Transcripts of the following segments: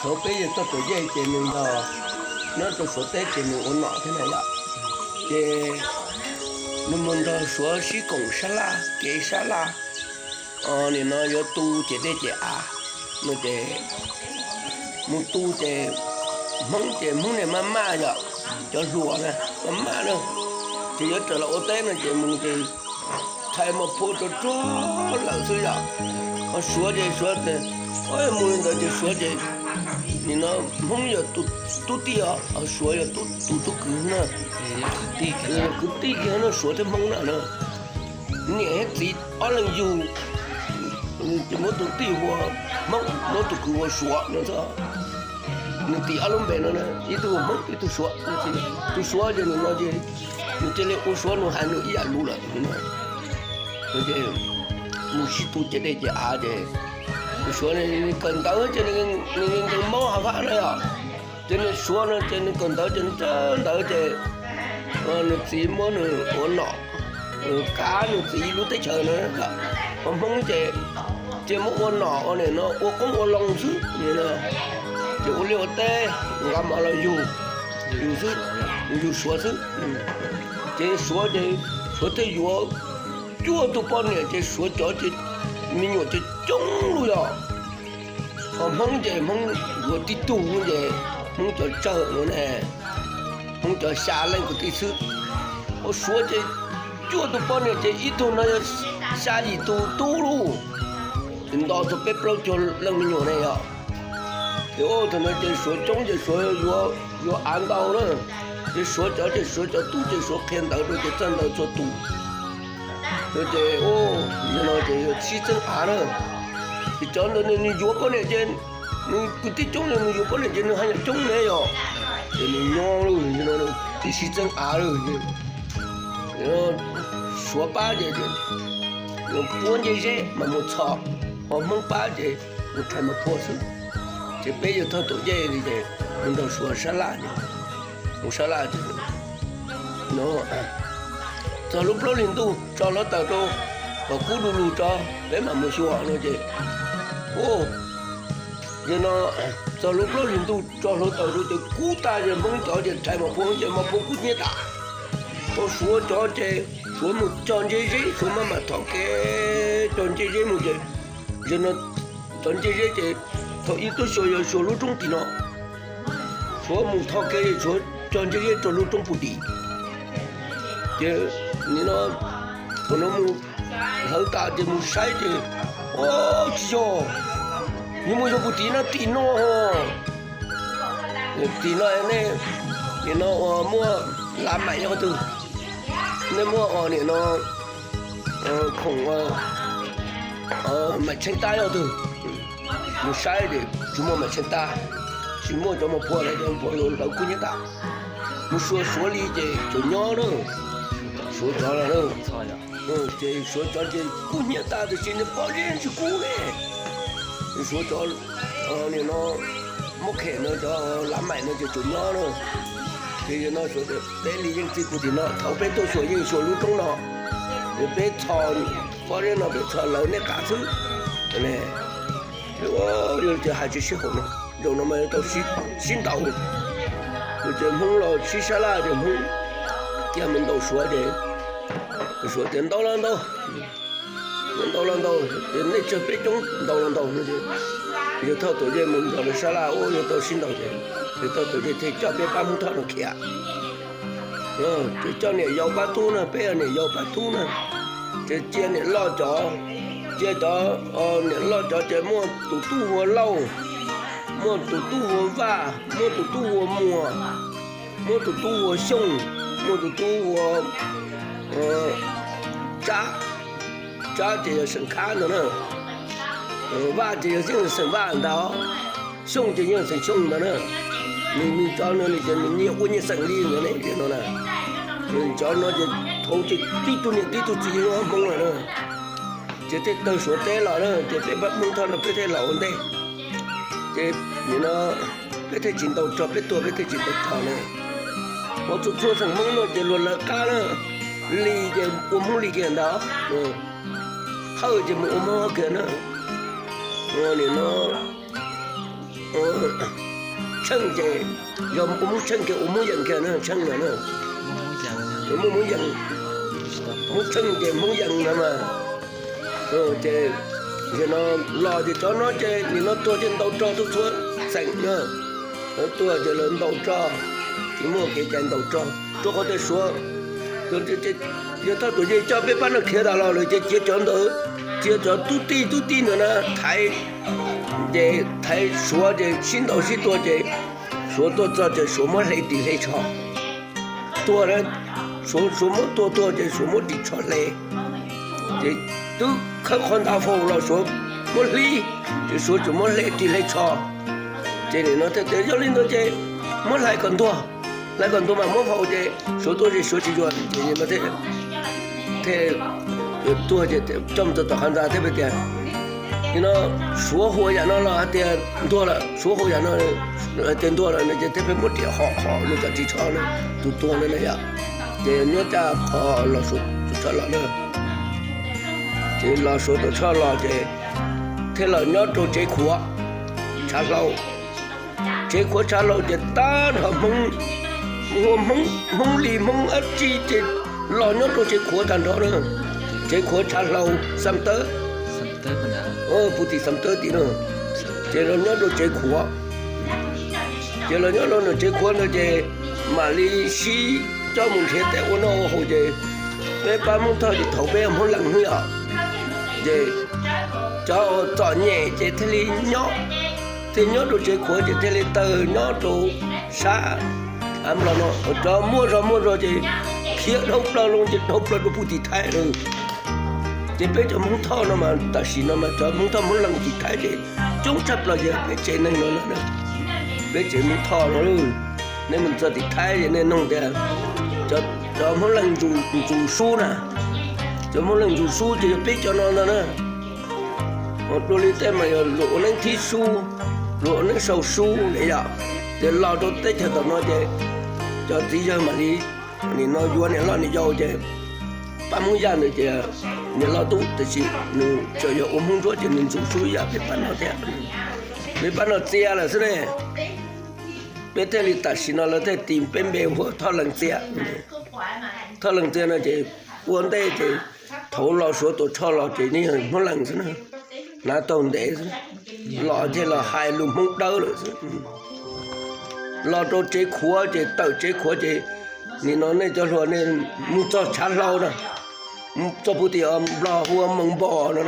Thaum peb yawg txog Tuam Yej ces nws nrog, nyob rau Suav teb ces nws ua nom thiab na yom. Ces nws mus nrog Suav sib koom sab laj kev sab laj, nim no yuav tu ciam dej ciam av no ces mus tu ces Hmoob ces Hmoob niag maj maj yom, cov hluas na maj maj na, ces yuav raws los ua teb no ces mus ces thais mos phua rog rog lawm xwb yom. Ho Suav ces Suav tias, mus li ntawd ces Suav ces nim no Hmoob yog tus tub tij os, ho Suav yog tus tub kwv na, kwv tij kiag no Suav thiab Hmoob na na. Niam thiab txiv ob leeg yug, ces muab tus tij hu ua Hmoob, muab tus kwv hu ua Suav no. Nws tis ob lub npe no, ib tug hu Hmoob ib tug Suav. Tus Suav ces nws no ces nws cia li ua Suav, nws hais nws ib yam lus lawm. Mus sib tu ciam dej ciam av ces tus Suav kawm ntawv ces nws nkees maub hav fab na yom. Ces nws Suav no ces nws kawm ntawv ces nws txawj ntawv ces nws txiv muab nws ua nom, kav nws txiv lub teb chaws no. Ho Hmoob ces cia muab ua nom ua nim no ua qoob ua loo xwb. Ces ua liaj ua teb, nqa mov los yug, yug xwb, yug Suav xwb. Ces Suav ces Suav thiaj yuav cuaj tus poj niam ces Suav cov ces me nyuam ces coob lug yom. Ho Hmoob ces Hmoob yuav tib tug ces Hmoob cov tsawg no ne, Hmoob cov xya leej kwv tij xwb. Ho Suav ces cuaj tus poj niam ces ib tug no yog xya yim tus tub lauj, ces nto txog peb plaub caug leej me nyuam ne yom. Ces thaum no ces Suav coob ces Suav yuav av ntau na, ces Suav cov ces Suav cov tub ces Suav qhia ntawv rau ces txawj ntawv txhua tus. Ces yog no ces yog sib txeeb av na, ces cov ntawd nws yuav poj niam ces nws kwv tij coob ces nws yuav poj niam ces nws haj yam coob ne yom. Ces nws nyob lawm ces sib txeeb av lawm. Suav pab ces puab ncej zeb mas mus txhos, ho Hmoob pab ces mus rhais mos phua xwb. Ces peb yawg Thoj Tuam Yej li ces mus nrog Suav sab laj, mus sab laj ces txog lub plaub hlis ntuj tso hluav taws rau kom kub du lug tso peb mam mus xyuas no ces, yog no txog lub plaub hlis ntuj tso hluav taws rau ces kub tag ces Hmoob cov ces rhais mos phua ces mos phua kub hnyiab tas. Tau Suav cov ces Suav mus cog ncej zeb, Suav maj mam thov kev cog ncej zeb mus ces, yog no cov ncej zeb ces thaum ib tug Suav yog Suav lub roob tim no, Suav mus thov kev Suav cog ncej zeb rau lub roob puag tim. Ces nim no thaum no mus hlawv tas ces mus saib ces, o, tsis yog, nws mus yog puag tim no, tim no, tim no nej, nim no uas muaj Lav Maim nyob qhov twg, nej muaj nim no khoom Maim Tsheej Tab nyob qhov twg. Mus saib ces tsis muaj Maim Tsheej Tab, tsis muaj cov mos phua lawm, cov mos phua lawv kub hnyiab tas. Mus xyuas Suav li ces tseem nyob na, Suav cov na, ces Suav cov ces kub hnyiab tas tiam sis nws pob zeb tsis kub ne. Suav cov nim no muab khem no cov Lav Maim no ces tseem nyob na. Ces yog no Suav peb li yeej txij puag tim no, thaum peb tuaj xyuas yeej xyuas lub roob no, es peb txhos pob zeb no peb txhos lawv nej qab xwb. Yog tias hais tsis sib haum no, zaum no mas yuav tau sib ntaus. Ces Hmoob los sib sab laj ces Hmoob cia mus ntaus Suav ces Suav tias ntaus los ntaus, ntaus los ntaus, nej tsawg peb coob ntaus los ntaus no ces yawg Thoj Tuam Yej mus nrog lawv sab laj ua yuav tau sib ntaus ces yawg Thoj Tuam Yej thiaj coj peb pab Hmoob Thoj no khiav. Ces coj niam yau pab tub na, peb yog niam yau pab tub na, ces cia niam loj cov, cia cov, niam loj cov ces muaj tus tub hu ua Lauj, muaj tus tub hu ua Vaj, muaj tus tub hu ua Muas, muaj tus tub hu ua Xyooj, muaj tus tub hu ua Tsab, Tsab ces yog xeem Khab ntag na, Vaj ces yog yeej xeem Vaj ntag, Xyooj ces yeej xeem Xyooj ntag na. Nws, nws cov no nws ces nws nyias ua nyias xeem li ntawd ne no na. Nws cov no ces thaum ces tib tug niam tib tug txiv yeej Hmoob lawm na. Ces thiaj tawg Suav teb los na, ces peb pab Hmoob Thoj no peb thiaj los ua ntej. Ces nim no peb thiaj tsis ntaus rog, peb tuag peb thiaj tsis ntaus rog na. Ua txhua txhua xeem Hmoob no ces luag lawv qab na, Lis ces ua Hmoob Lis kiag ntag, Hawj ces mus ua Hmoob Hawj kiag na. Nim no Tsheej ces yog ua Hmoob Tsheej kiag, ua Hmoob Yees kiag na, Tsheej no na. Ua Hmoob Yees, Hmoob Tsheej ces Hmoob Yees no mas. Ces yog no los ces cov no ces nim no tuag ces ntaus rog txhua txhua xeem na. Lawv tuag ces lawv ntaus rog, tsis muaj kev cai ntaus rog rau qhov tias Suav, yawg Thoj Tuam Yej coj peb pab no khiav tas los lawm ces cia cov ntawd, cia cov tub tij tub tij ntawd na thaiv, ces thaiv Suav ces sib ntaus sib tua ces Suav tuaj txog ces Suav muab hle ris hle tsho tuag. Suav, Suav muab tua tuag ces Suav muab ris tsho hle. Ces twb khawb qhov ntawd faus los Suav muab hlib, ces Suav tseem muab hle ris hle tsho. Ces nim no thiaj tias yog li ntawd ces muab hlais kom ntuag, hlais kom ntuag mas muab faus ces Suav tuaj ces Suav tsis yuav ces nim no thiaj, thiaj tuag ces coj mus txog tom qhov ntxa thiab peb tias nim no Suav huam yam no los hais tias ntuag lawm, Suav huam yam no hais tias ntuag lawm no ces thiaj peb muab riam hom qhov nws cov ris tsho na, tus tuag no na yom. Ces nyob rau qhov los Suav tus tsho los na, ces los Suav tus tsho los ces thiaj los nyob rau tsev khuav tshav hlau. Tsev khuav tshav hlau ces tag nrho Hmoob, hu ua Hmoob, Hmoob Lis Hmoob dab tsi ces los nyob rau tsev khuav tag nrho na. Tsev khuav tshav hlau Xam Tawb, Pus Tim Xam Tawb tim no, ces los nyob rau tsev khuav. Ces los nyob rau nram tsev khuav ntawd ces mam li sib coj mus nrhiav teb ua noj ua haus ces peb pab Hmoob Thoj ces thaum peb yog Hmoob Lees xwb yom, ces cov uas txom nyem ces thiaj li nyob, thiaj nyob rau tsev khuav ces thiaj li tawg nyob rau sab av nplog no. Cov muaj zog muaj zog ces khiav dhau plaws loo ces dhau plaws rau Pus Tim Thaib lawm. Ces peb cov Hmoob Thoj no mas tam sim no mas cov Hmoob Thoj Hmoob Lees tim Thaib ces coob tshaj plaws yog peb tsev neeg no na. Peb tsev Hmoob Thoj no, nej mus txog tim Thaib ces nej nug tias cov Hmoob Lees Ntxum Sub na, cov Hmoob Lees Ntxum Sub ces yog peb cov no ntag na. Dua li tej mas yog luag ua neeb thib sub, luag ua neeb sau sub ne yom. Ces los rau teb chaws tom no ces cov txiv yawg mam li nim no yuav niam loj niam yau ces pab Hmoob Yaj ntawd ces niam loj tub tiam sis nws tseem yog ua Hmoob Ntsuab ces nws Ntxum Sub ib yam peb pab no thiab. Peb pab no Txia lawm xwb ne. Peb thiaj li tam sim no lawv thiaj tis peb npe hu ua Thoj Lees Txia. Thoj Lees Txia no ces ua ntej ces thaum los Suav tus tsho los ces yeej yog Hmoob Lees xwb na, hnav taug ntev xwb, los thiaj los hais lus Hmoob Dawb lawm xwb. Los rau tsev khuav ces tawm tsev khuav ces nim no nej cov hluas nej mus txog tshav hlau na, mus txog puag tim Nplog hu ua Moos Npos no,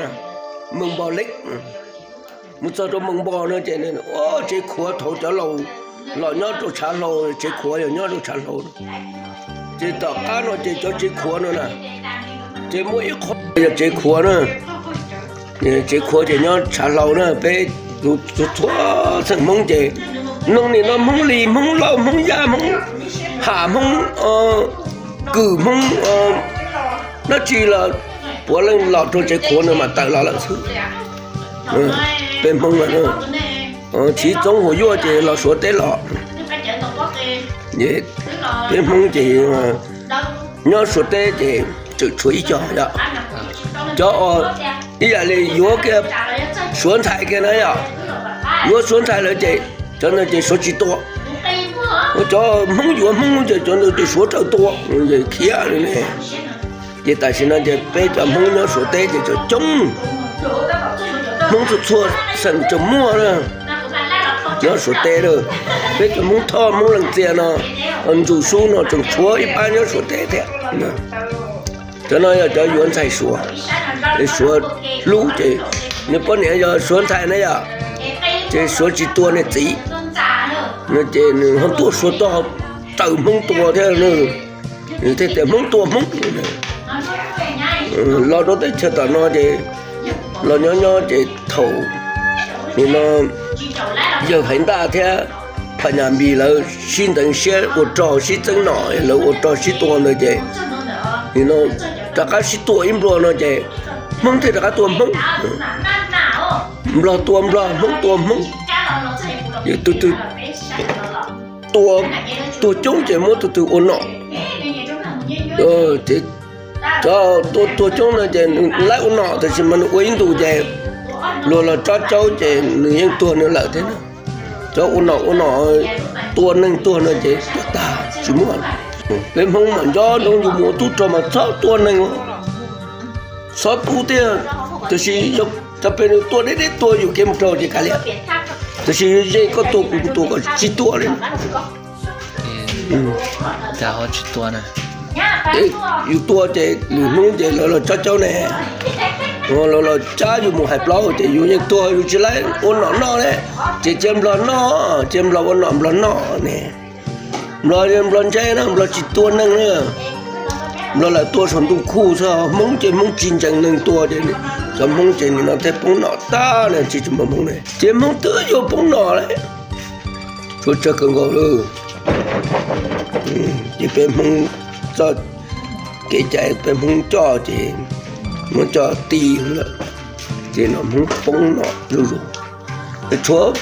Moos Npos Leeb. Mus txog rau Moos Npos no ces tsev khuav thaum cov laus los nyob rau tshav hlau, tsev khuav yog nyob rau tshav hlau. Ces tom qab no ces cov tsev khuav no na, ces muaj ib qho yog tsev khuav na, tsev khuav ces nyob tshav hlau na, peb txhua txheej Hmoob ces nug nim no Hmoob Lis, Hmoob Lauj, Hmoob Yaj, Hmoob Ham, Hmoob Kwm, Hmoob dab tsi los puav leej los rau tsev khuav no mas tawm los lawm xwb. Peb Hmoob lawm, Chiv Txoov Huam Yuaj ces los Suav teb los. Peb Hmoob ces nyob Suav teb ces tseem tshuav ib co yom, cov ib yam li yuav kiag Suav ntxhais kiag na yom, yuav Suav ntxhais lawm ces cov ntawd ces Suav tsis tua. Cov Hmoob yuav Hmoob ces cov ntawd ces Suav raws tua, khiav li ne. Ces tam sim no ces peb cov Hmoob nyob Suav teb ces coob, Hmoob txhua txhua xeem tseem muaj na, nyob Suav teb lawm. Peb cov Hmoob Thoj Hmoob Lees Txia no, Ntxum Sub no tseem tshuav ib pab nyob Suav teb thiab. Cov no yog cov yuav ntxhais Suav, Suav hlub ces nws poj niam yog Suav ntxhais na yom, ces Suav tsis tua niag txiv no ces nws ho tuaj Suav toj tawm Hmoob tua thiab. Nws thiaj tias Hmoob tua Hmoob. Los rau teb chaws tom no ces los nyob nyob ces thaum nim no yawg Haiv Ntaj thiab Pham Nyas Npis lawv sib ntxeev siab ua rog sib txeeb nom, lawv ua rog sib tua ntawd ces nim no rov qab sib tua ib nplua no ces Hmoob thiaj rov qab tua Hmoob. Nplog tua Nplog, Hmoob tua Hmoob. Tus twg tua, tuag coob ces muab tus twg ua nom. Cov tuag coob no ces nws laib ua nom tab sis mas nws ua ib ntus ces luag los tsob caub ces nws yeej tuag nws lawm thiab na. Cov ua nom ua nom tua neeg tuag no ces tuag tag tsis muaj. Peb Hmoob mas nco ntsoov yus mus ua tub rog mas txhob tua neeg, txhob pub thiab. Tiam sis cov pem nws tua deb deb tua yus kev mus rau ces kav liam, tiam sis ze koj tua kuv kuv tua koj tsis tua li. Yus tua ces lwm hnub ces lawv los cab caub ne, lawv los cab yus mus hais plaub ces yus yeej tuag, yus tsis laib ua nom noj ne. Ces cia nplog noj, cia nplog ua nom nplog noj ne. Nplog, nplog ntse na, nplog tsis tua neeg na. Nplog lawv tua saum ntuj khuj xwb. Hmoob ces Hmoob tsis ntseeg neeg tua ces cov Hmoob ces nim no thiaj poob nom tag ne, tsis tsis muaj Hmoob ne, ces Hmoob twb yuav poob nom lawm. Tshuav tsawg kawg nkaus lawm. Ces peb Hmoob txoj kev cai peb Hmoob coj ces muab coj ti lawm, ces no Hmoob poob nom zuj zus. Tshuav